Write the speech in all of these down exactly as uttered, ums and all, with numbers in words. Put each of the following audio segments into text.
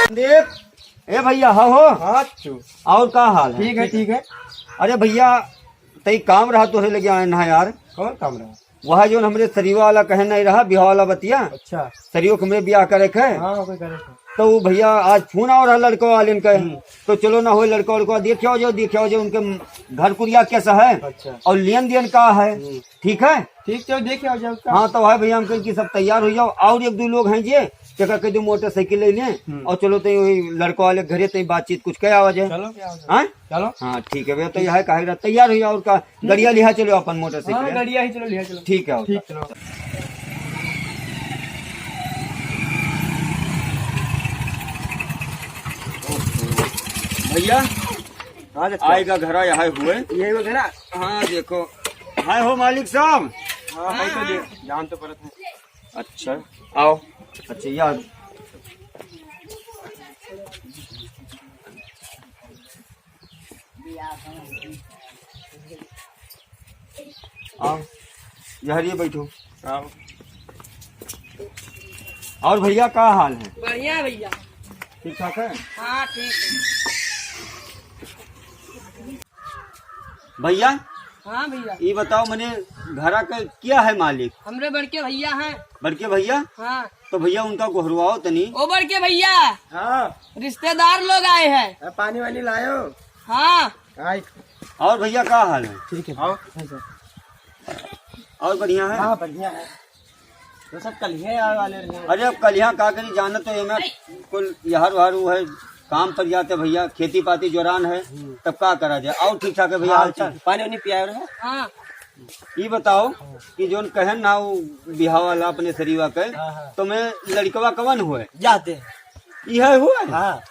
संदीप, ए भैया, हाँ हो? हाँ, चू। और का हाल है? ठीक है, ठीक है। अरे भैया, तई काम रहा तोहरे लगे आए ना यार। कौन काम रहा? वह जो हमरे सरीवा वाला कहे नहीं रहा, बिहाव वाला बतिया। अच्छा। सरीवा के हमरे बियाह करे के है। हाँ, कोई करे के। तो वो भैया आज फोन आवा रहा लड़का वाले के। हम्म। तो चलो ना हो लड़का वड़का देख आओ जो, देख आओ जो उनके घर कुरिया कैसा है। अच्छा। और लेन देन का है। हम्म। ठीक है? ठीक, चलो देख आओ जब का। हाँ, तो है भैया, हम कहें कि सब तैयार हो जाओ। और एक दो लोग हैं जे, तेका कह दो मोटरसाइकिल ले लें हम्म। और चलो तई वही लड़का वाले घरे तई बातचीत कुछ कह आवा जाए। चलो, क्या हो जाए? हाँ? चलो। हाँ, ठीक है भैया, तो यह कहे रहा, तैयार हो जाओ और का, हम्म। गड़िया लिहा चलो अपन मोटरसाइकिल हाँ, है। गड़िया ही चलो, लिहा चलो। ठीक है, ठीक, चलो। भैया, हाँ, जब आएगा घरा यहाँ हुए। यही वो घरा? हाँ, देखो। हाय हो मालिक साहब। हाँ, भाई तो दे, जान तो पड़त है। अच्छा, आओ। अच्छा, यार। आओ, यहाँ ये बैठो। आओ। और भैया, का हाल है? बढ़िया है भैया। ठीक ठाक है? हाँ, ठीक है। भैया, हाँ भैया। ये बताओ, मने घरा का क्या है मालिक? हमरे बड़के भैया हैं। बड़के भैया? हाँ। तो भैया, उनका गोहरवाओ तनी। ओ बड़के भैया। हाँ। रिश्तेदार लोग आए हैं। अरे, पानी वानी लायो। हाँ। आई। और भैया, का हाल है? ठीक है। आओ। हाँ सर। और बढ़िया है? हाँ, बढ़िया है। तो सब कलिहे आवे वाले रहे। अरे, अब कलिहा का करी, जाना तो एमे कुल यहर वहर वो है, काम पर जाते भैया, खेती पाती जोरान है, हम्म। तब का करा जाए। और ठीक ठाक है भैया, हाँ, हाल चाल? ठीक। पानी वानी पियाए रहे? हाँ। ई बताओ कि जोन कहन ना वो बिहाव वाला अपने सरीवा के, हाँ, हाँ। तो मैं लड़कवा कवन हुए? जाते। ई है हुए? हाँ।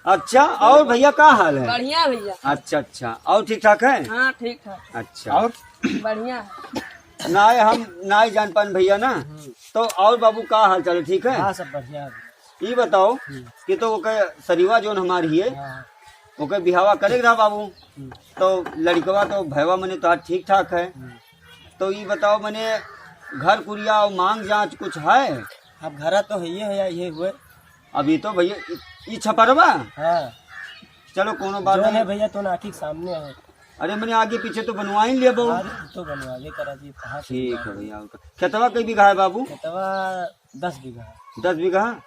अच्छा, और भैया का हाल है? बढ़िया भैया। अच्छा, अच्छा, और ठीक ठाक है? हाँ, ठीक ठाक। अच्छा। और? बढ़िया है। ना, हम ना जान पान भैया ना। हम्म। तो और बाबू का हाल चाल है, ठीक है? हाँ, सब बढ़िया है। ई बताओ हम्म। कि तो ओके सरीवा जोन हमार हिये, हाँ। ओके बिहावा करे रहा बाबू, हम्म। तो लड़कवा तो भैवा मने तो ठीक ठाक है। हम्म। तो ई बताओ मने घर कुरिया और मांग जांच कुछ है? अब घरा तो है, ये है, ये हुए। अभी तो भैया ई, ई छपरवा? हाँ। चलो कोनो बात जोन नहीं। है भैया, तो ना ठीक सामने है। अरे मने आगे पीछे तो बनवा ही लेबो। अरे तो बनवावे करा जी, कहाँ से ठीक है बनवावे? भैया, ओके। खेतवा कई बीघा है बाबू? खेतवा दस बीघा। दस बीघा?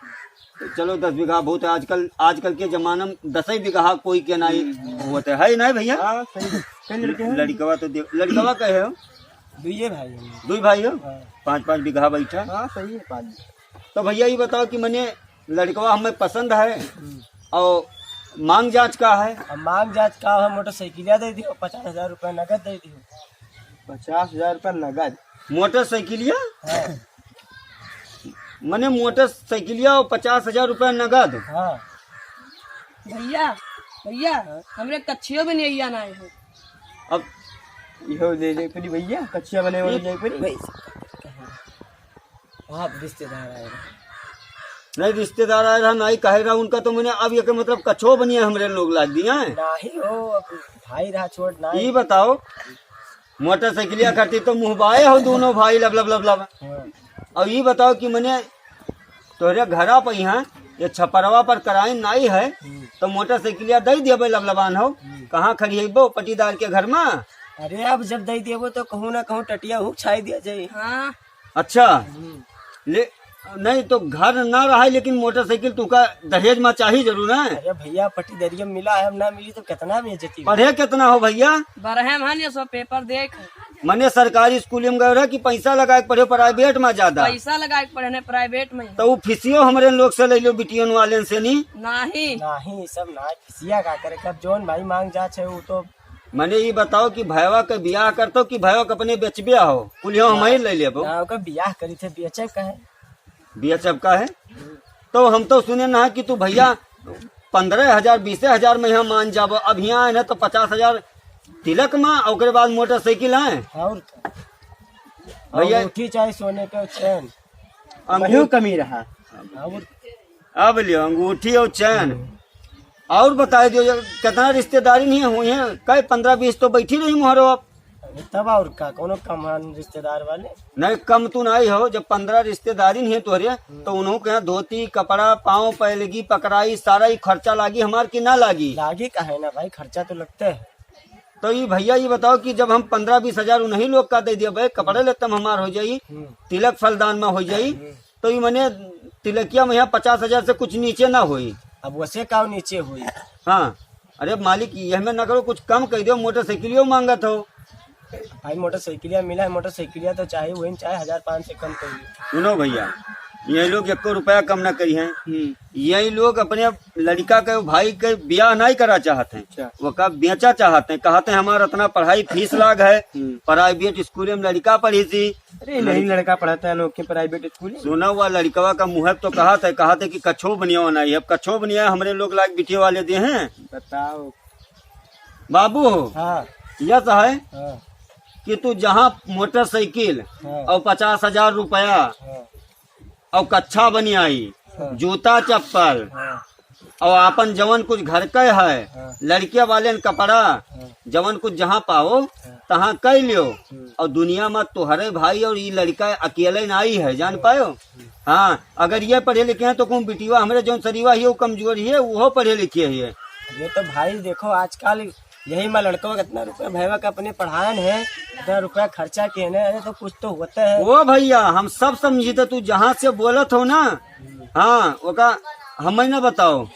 तो चलो, दस बीघा बहुत है। आजकल, आजकल के जमाना में दस ही बीघा कोई के नाई हम्म। होते है, नहीं भैया? हाँ, सही है। कई लड़के हैं? लड़कवा तो दे-, लड़कवा कहे हो? दुइये भाई हैं। दुई भाई हो? हाँ। पाँच पाँच बीघा बैठा। हाँ, सही है, पाँच। तो भैया, ये बताओ कि मने लड़कवा हमें पसंद है हम्म। और मांग जांच का है? अब मांग जांच का है, मोटरसाइकिलिया दे दियो, पचास हजार रुपया नगद दे दियो। पचास हजार रुपया नगद? मोटरसाइकिलिया? हाँ। मने मोटरसाइकिलिया और पचास हजार रुपया नगद? हाँ। भैया, भैया, हमरे कच्छियो भी नहीं आना है। अब इहो ले जाए पड़ी भैया, कच्छिया बने वाली ये जाए पड़ी। भाई, आप रिश्तेदार आए रहे। नहीं, रिश्तेदार आए रहा, नहीं कहे रहा, उनका तो मने अब ये के मतलब कच्छो बनिया हमरे लोग लाग दिया है। नहीं हो, अब भाई रहा छोट ना। ई बताओ, मोटरसाइकिलिया करती तो मुँह बाए हो दोनों भाई, लब, लब, लब, लब। हाँ। और ई बताओ कि मने तोहरे घरा पर यहाँ ये छपरवा पर कराइन नाई है, हम्म। तो मोटरसाइकिलिया दे दिया भाई, लबलबान हो। हम्म। कहाँ खड़ी है बो, पटीदार के घर में? अरे, अब जब दे देबो तो कहूँ ना कहूँ टटिया हुक छाई दिया जाए। हाँ। अच्छा। हम्म। ले, नहीं तो घर ना रहा है, लेकिन मोटरसाइकिल तुका दहेज में चाही जरूर है। अरे भैया, पटीदरिया मिला है, अब ना मिली तो कितना बेइज्जती हो। पढ़े कितना हो भैया? बारह में है, ये सब पेपर देख। मने सरकारी स्कूल में गए रहे कि पैसा लगा के पढ़े प्राइवेट में ज्यादा? पैसा लगा के पढ़े ने प्राइवेट में। तो वो फीसियो हमरे लोग से ले लो, बिटियन वाले से नहीं? नहीं। नहीं, सब ना, फीसिया का करे, कब जोन भाई मांग जा छे, वो तो मने ई बताओ कि भयवा के बियाह करतो कि भयवा के अपने बेचबे हो? कुलियो हम ही ले लेबो। ना, ओकर बियाह करी थे, बेचब का है? बेचब का है? तो हम तो सुने ना कि तू भैया पन्द्रह हजार, बीसे हजार में यहाँ मान जाबो, अब यहाँ आए ना तो पचास हजार तिलक में, ओकरे बाद मोटरसाइकिल आए। और का? भैया, अंगूठी चाहे सोने का चैन। अंगू- वही कमी रहा। और अब लियो अंगूठी और चैन। हम्म। और बताए दियो, ये कितना रिश्तेदारी नहीं हुई है, कई पन्द्रह बीस तो बैठी रही मोहरो अब। अरे तब और का, कोनो कम हन रिश्तेदार वाले? नहीं, कम तू नहीं हो, जब पन्द्रह रिश्तेदारी नहीं है तोहरे, हम्म। तो उन्हों के यहाँ धोती, कपड़ा, पाँव पैलगी, पकड़ाई, सारा ही खर्चा लागी हमार कि ना लागी? लागी काहे ना भाई, खर्चा तो लगते है। तो ये भैया ये बताओ कि जब हम पन्द्रह बीस हजार उन्हीं लोग का दे दिया भाई, कपड़े लेते में हमार हो जाई, हम्म। तिलक फलदान में हो जाई, हम्म। तो ये मने तिलकिया में यहाँ पचास हजार से कुछ नीचे ना होई। अब वैसे का नीचे होई? हाँ, अरे मालिक, यह में ना करो, कुछ कम कह दो, मोटरसाइकिलियो मांगत हो। भाई मोटरसाइकिलिया मिला है, मोटरसाइकिलिया तो चाहे वही चाहे हजार पाँच सौ कम कर ली। सुनो भैया, यही लोग एको रुपया कम ना करी हैं। हम्म। यही लोग अपने लड़का के, भाई के ब्याह नहीं करा चाहते हैं, अच्छा। वो का बेचा चाहते हैं, कहते हैं हमारा इतना पढ़ाई फीस लाग है, हम्म। प्राइवेट स्कूल में लड़का पढ़ी थी। अरे नहीं, लड़का पढ़ाता है लोग के प्राइवेट स्कूल में। सुना हुआ लड़कवा का मुँह तो कहत है, कहत है कि कछो बनिया नहीं है। अब कछो बनिया हमरे लोग लाग बिटिया वाले दे हैं। बताओ। बाबू, हाँ। यह तो है हाँ। कि तू जहाँ मोटरसाइकिल हाँ। और पचास हजार रुपया हाँ। और कच्छा बनियाई, हाँ। जूता चप्पल हाँ। और आपन जवन कुछ घर के है, हाँ। लड़किया वाले न कपड़ा, हाँ। जवन कुछ जहाँ पाओ, हाँ। तहाँ कई लियो। हम्म। और दुनिया में तोहरे भाई और ई लड़का अकेले ना आई है, जान हम्म। पायो? हम्म। हाँ, अगर ये पढ़े लिखे हैं तो कौन बिटिया हमरे जौन सरीवा ही है, वो कमजोर ही है, वो पढ़े लिखे ही है। ये तो भाई देखो आजकल यही में लड़कों का इतना रुपया भैया का अपने पढ़ान है, इतना रुपया खर्चा किए ने, अरे तो कुछ तो होता है। ओ भैया, हम सब समझी थे, तू जहाँ से बोलत हो ना, हाँ, ओका हमें ना बताओ,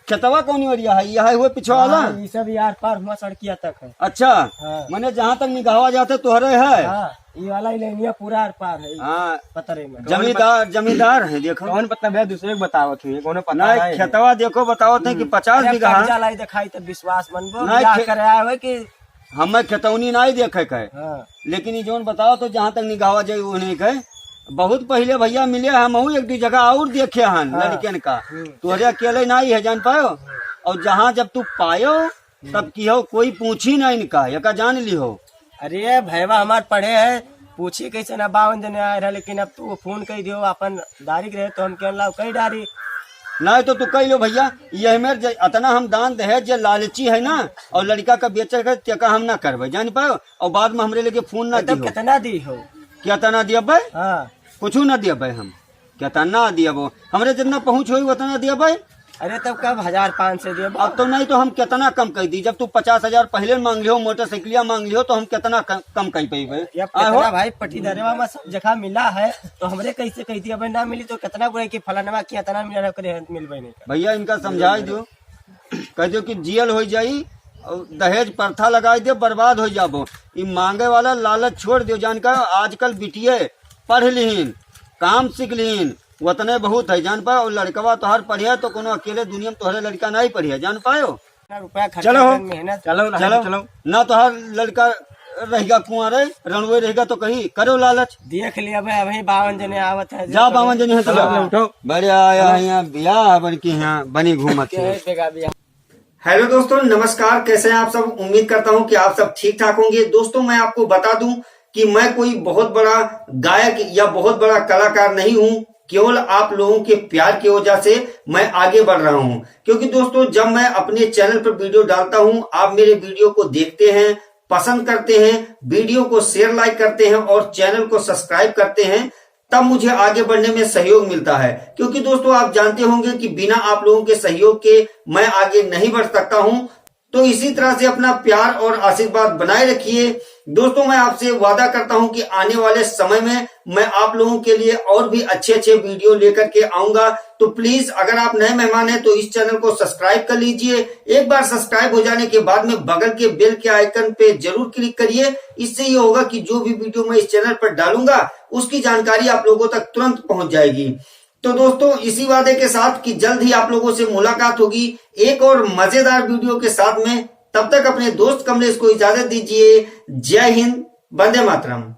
खेतवा कौन ओरिया है? यह है हुए पिछवाला? हाँ, ये सब यार पार हुआ सड़किया तक है। अच्छा, हाँ। मने जहाँ तक निगाहवा जाते तोहरे है? हाँ, ये वाला ही लेनिया पूरा आर पार है, हाँ। पतरे में। जमींदार, जमींदार है, देखो। कौन पता भैया, दूसरे को बतावत हुई, कोनो पता नहीं, है? खेतवा देखो, बतावत है कि हम्म। पचास अरे, बीघा। कब्जा लाई दिखाई तो विश्वास मनबो, नहीं, क्या खे-, करे आए हुए कि हमें खेतौनी नहीं देखे के। हाँ। लेकिन ये जौन बताओ तो जहाँ तक निगाहवा जाए वो नहीं कहे। बहुत पहले भैया मिले, हम एक दो जगह और देखे हन हाँ। लड़कियन का। हम्म। तोहरे अकेले नहीं है, जान पायो। हम्म। और जहाँ जब तू पायो, हम्म। तब की हो, कोई पूछी ना इनका, एका जान ली हो। अरे भैया हमार पढ़े है, पूछी कैसे ना बावन जने आए रहे, लेकिन अब तू फोन कई दियो, अपन दारिक रहे तो हम केन लाओ कई डारी। नहीं तो तू कह लो भैया, ये मेरे जे-, इतना हम दान दहेज जे लालची है ना, और लड़का का बेचे के तेका हम ना करबे, जान पाओ, और बाद में हमरे लेके फोन ना ए, तब दिहो। कितना दी हो? कितना दिया बे? हाँ। कुछ ना दिया बे हम। कितना दिया वो? हमरे जितना पहुँच होई उतना दिया बे। अरे तब कब हजार पाँच सौ दिया बे? अब तो नहीं तो हम कितना कम कर दी, जब तू पचास हजार पहले मांग लियो, मोटरसाइकिलिया मांग लियो, तो हम कितना कम, कम कर पाइबे? ये अब आहो। कितना भाई पट्टीदारवा में सब जगह मिला है, तो हमरे कैसे कह दिया भाई ना मिली तो कितना बुराई कि फलानवा कि इतना मिला है, ओकरे हाथ मिलबे नहीं कर। भैया इनका समझाई दो, कह दो कि जियल हो जाई और दहेज प्रथा लगाई दे, बर्बाद हो जाबो। ई मांगे वाला लालच छोड़ दियो, जान का आजकल बिटिये पढ़ लिहिन, काम सीख लिहिन, उतने बहुत है, जान पा। और लड़कवा तोहार पढ़िया तो कोनो अकेले दुनिया में तोहरे लड़का नहीं पढ़िया, जान पायो। इतना रुपया खर्चा चलो। कर मेहनत। चलो, चलो। चलो। ना तोहार लड़का रहेगा कुआं रे, रणवे रहेगा तो कही करो लालच। देख लिया भाई, अभी बावन जने आवत है। जा बावन जने हैं, चलो। चलो, उठो। बड़े आया है यहाँ, बियाह बन के यहाँ बनी घूमत के है। देगा बियाह? हेलो दोस्तों, नमस्कार, कैसे हैं आप सब? उम्मीद करता हूं कि आप सब ठीक ठाक होंगे। दोस्तों, मैं आपको बता दूं कि मैं कोई बहुत बड़ा गायक या बहुत बड़ा कलाकार नहीं हूं, केवल आप लोगों के प्यार की वजह से मैं आगे बढ़ रहा हूं। क्योंकि दोस्तों, जब मैं अपने चैनल पर वीडियो डालता हूं, आप मेरे वीडियो को देखते हैं, पसंद करते हैं, वीडियो को शेयर, लाइक करते हैं और चैनल को सब्सक्राइब करते हैं, तब मुझे आगे बढ़ने में सहयोग मिलता है। क्योंकि दोस्तों, आप जानते होंगे कि बिना आप लोगों के सहयोग के मैं आगे नहीं बढ़ सकता हूं। तो इसी तरह से अपना प्यार और आशीर्वाद बनाए रखिए। दोस्तों, मैं आपसे वादा करता हूं कि आने वाले समय में मैं आप लोगों के लिए और भी अच्छे अच्छे वीडियो लेकर के आऊंगा। तो प्लीज, अगर आप नए मेहमान हैं तो इस चैनल को सब्सक्राइब कर लीजिए। एक बार सब्सक्राइब हो जाने के बाद में बगल के बेल के आइकन पे जरूर क्लिक करिए। इससे ये होगा कि जो भी वीडियो मैं इस चैनल पर डालूंगा, उसकी जानकारी आप लोगों तक तुरंत पहुंच जाएगी। तो दोस्तों, इसी वादे के साथ कि जल्द ही आप लोगों से मुलाकात होगी एक और मजेदार वीडियो के साथ में। तब तक अपने दोस्त कमलेश को इजाजत दीजिए। जय हिंद, वंदे मातरम।